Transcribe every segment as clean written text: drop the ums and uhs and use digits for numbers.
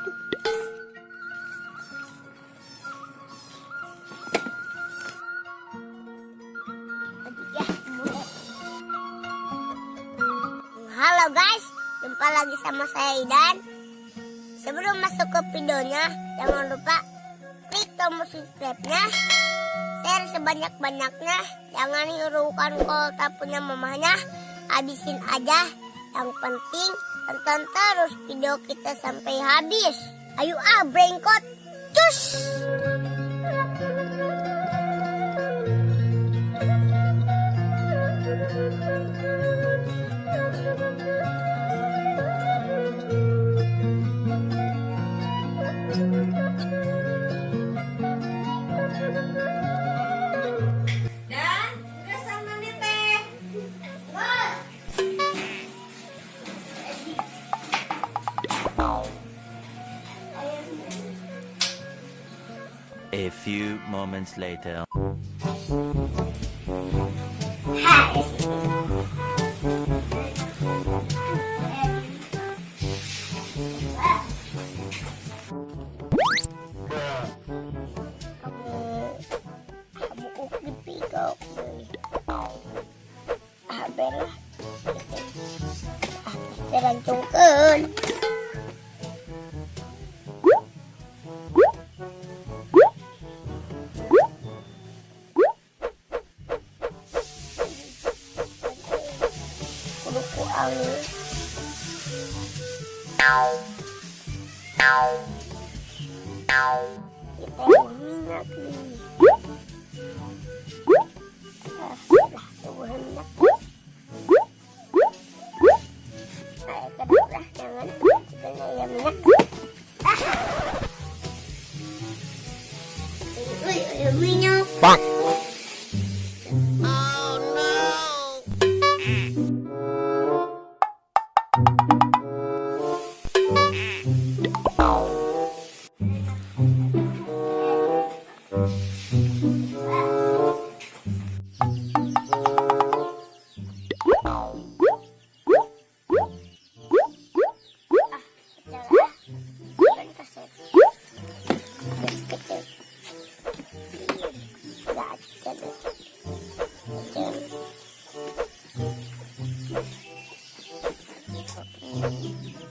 Halo guys, jumpa lagi sama saya Idan. Sebelum masuk ke videonya, jangan lupa klik tombol subscribe-nya, share sebanyak-banyaknya, jangan hiraukan kota punya mamahnya, habisin aja. Yang penting tonton terus video kita sampai habis. Ayo ah, brengkot, cus! Dan udah sama nih teh. A few moments later. Terancungkeun. Kudu ku alus. Kita minyak nih. Ah, lah, minyak. Minyak. Bang. Oh no.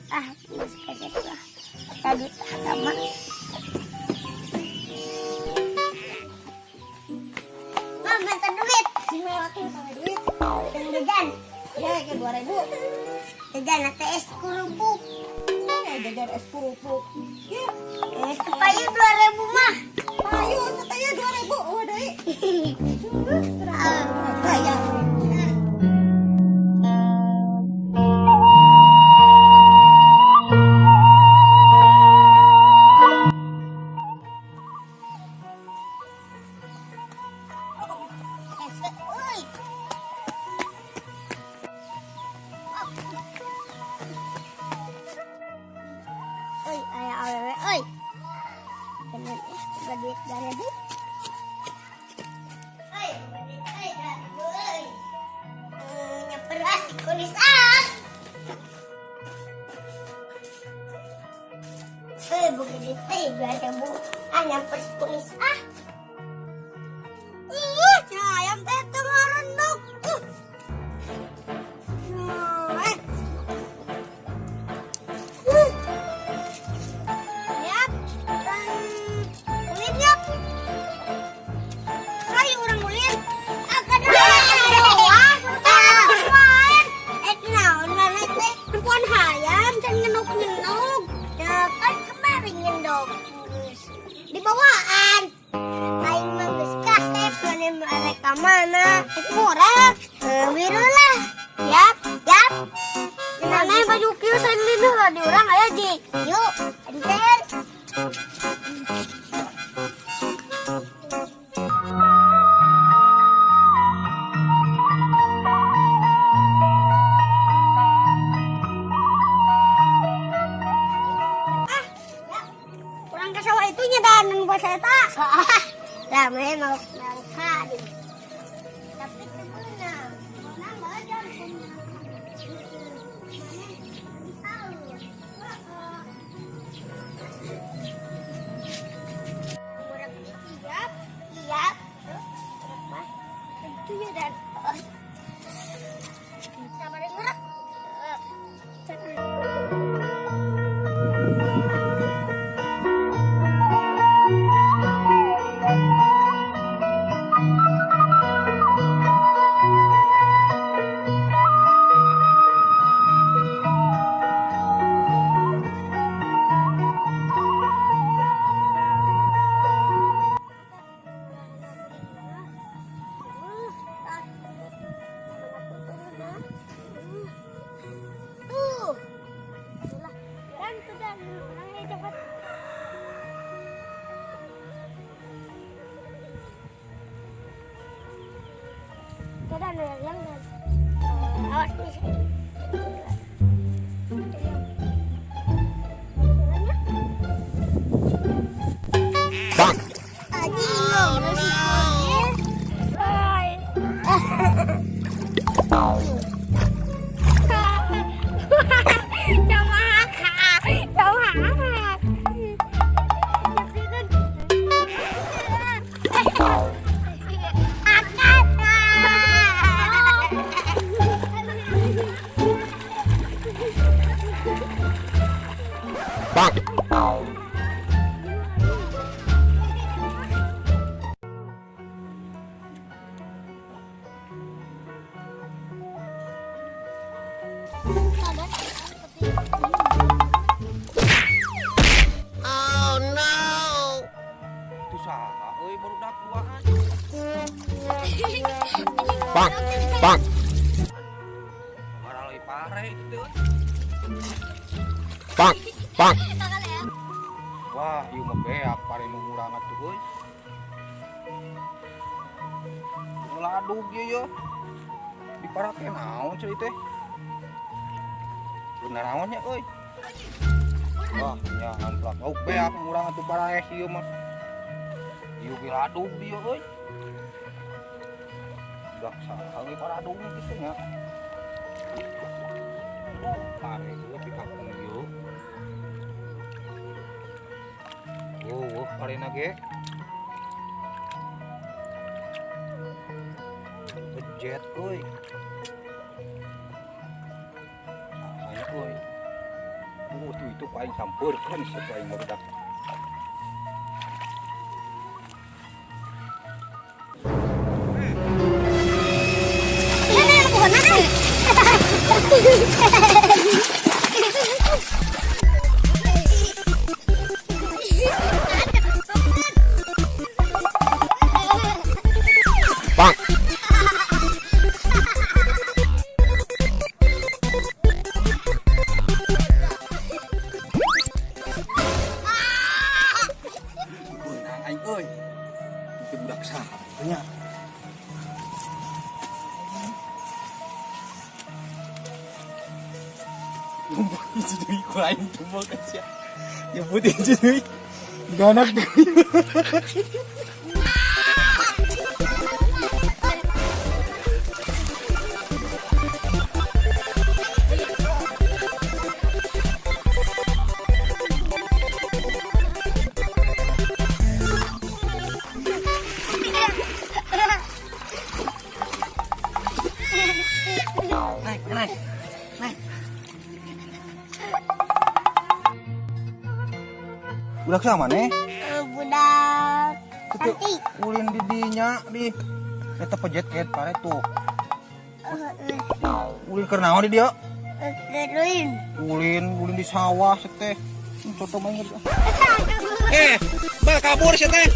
Ah, tadi sama. Mam, minta duit. Duit. Jajan. Ya, kayak 2000. Jajan atau es kerupuk. Ya, jajan es kerupuk. Ya. Payu 2000 mah. Payu, katanya 2000. Oh, deh. Bayar. Oi, ayah awewe, oi. Bener ya, duit 2000. Oi, duit oi, 2000 oi. Nyamper asik kulis ah. Oi, bukan duit oi, 2000. Ah, nyamper kulis ah. Ih, ayam teh tengah renduk. Dibawaan aing mah geus kasep mane arek ka mana murah biru lah yap yap mana baju kieu saeuleun heula di urang aya ji yuk enter. Lah, memang nangka di. Tapi sebenarnya, menang aja. Awas nih. Bang. Bang. Oh no. Itu saha euy barudak duaan. Bang, bang. Maraloi pare itu teh. Bang, bang. Wah, ieu mah beak pare nu murang atuh euy. Ladug ieu ye. Diparake naon ceui teh? Bener naonnya euy. Wah, nya amplak lauk beak murang atuh paraeh ieu mah. Ieu ge ladug ieu euy. Budak saha euy paradug kitu nya. Aduh, pare ieu pikakeun ieu. Oh, parena ge. Jet euy. Saha euy. Oh, tuh itu paling sampeurkeun si aing barudak. Bang. Beunang aing euy. Itu budak saha nya. Ngumpul hiji deui ku aing tumbal ka sia. Nyebut hiji deui. Ganak deui. Naik, naik, naik. Budak sama nih? Budak cantik. Ulin di dinya di. Eta pejet ket pare tuh. Ulin keur naon di dieu? Ulin. Ulin, ulin di sawah teh. Contoh main. Bal kabur sia teh.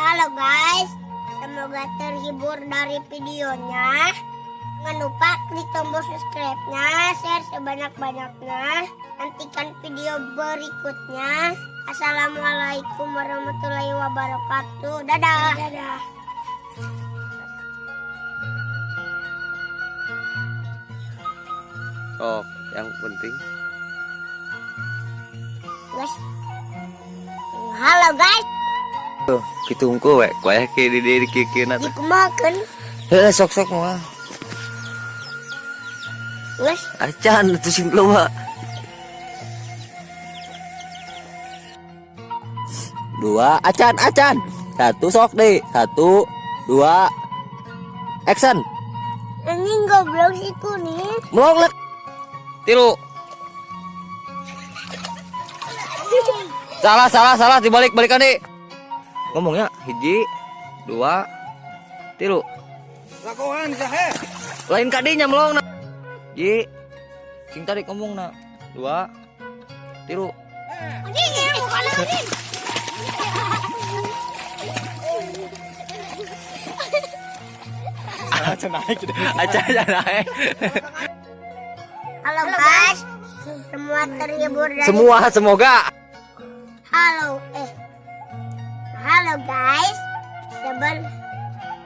Halo guys, semoga terhibur dari videonya. Jangan lupa klik tombol subscribe-nya, share sebanyak-banyaknya. Nantikan video berikutnya. Assalamualaikum warahmatullahi wabarakatuh. Dadah. Dadah. Oh, yang penting. Guys. Halo guys. Kitu hungkul we, kuayah ke di dieu kieu-kieuna teh. Dikumakeun. Heuh, sok-sok mah. Geus. Acan atuh sing loba. 2, acan, acan. 1 sok deh. 1, 2, action. Anjing goblok si kuning. Melong lek. 3. Salah, salah, salah, dibalik, balikan deh. Ngomongnya 1, 2, 3. Lakukan sahe. Lain kadinya melong na. Ji. Sing tarik ngomong na. 2, 3. Anjing, bukan anjing. Acan naik. Acan naik. Halo guys, semua terhibur dari semua semoga. Halo halo guys.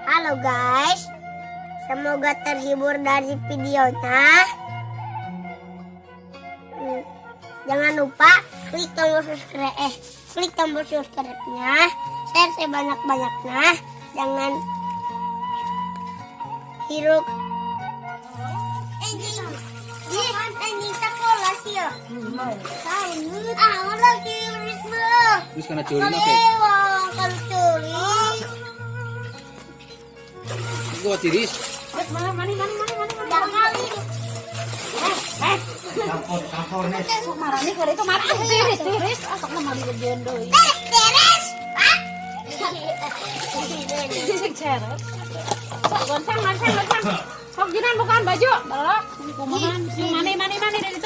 Halo guys. Semoga terhibur dari videonya. Jangan lupa klik tombol subscribe, klik tombol subscribe-nya, share sebanyak-banyaknya. Jangan hirup. Anjing sekolah sih ya. Ah, lagi risma. Terus kena curi oke. Kalau curi. Gua tiris. Mana mana mana mana mana. Kali. Campur nih. Sok marani keur itu mati tiris tiris ah sok mah digedean deui. Tiris. Ah. Sing ceret. Sok goncang goncang goncang. Sok jinan bukan baju. Balok kumaha sing mani mani mani dari itu.